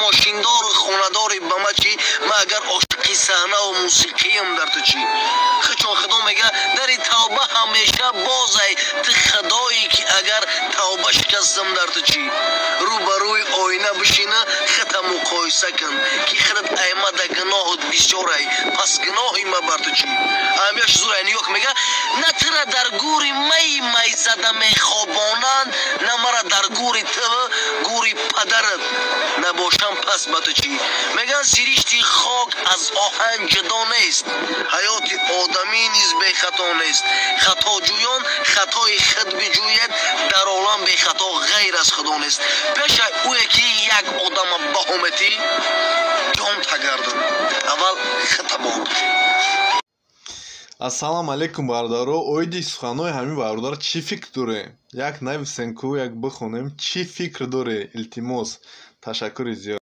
Мошиндору хонадори, ба ма чӣ? Ма агар ошиқи саҳнаву мусиқиям, дар ту чӣ? Хучон Худо мега: дари тавба ҳамеша бозай. Ту худое ки агар тавба шикастам, дар ту чӣ? Рӯ ба рӯи оина бишина, хита муқоиса кун, ки худат аймада гуноҳут бисёрай, пас гуноҳи ма бар ту чӣ? Ҳамяш зура нигоҳ мега: на тура дар гури май майзада мехобонанд, на мара дар гури ту, гури падарат набошам, пас ба ту чӣ? Меган: сиришти хок аз оҳан ҷудо нест, ҳаёти одамӣ низ бехато нест. Хатоҷӯён хатои худ биҷӯяд, дар олам бехато ғайр аз Худо нест. Пеша ӯе ки як одама баҳометӣ, ҷон тагардон, аввал хита баҳо. Ассалому алайкум, бародаро! Оиди суханҳои ҳамин бародар чӣ фикр дорем? Як нависем ку, як бихонем, чӣ фикр доре. Илтимос, ташаккури зиёд.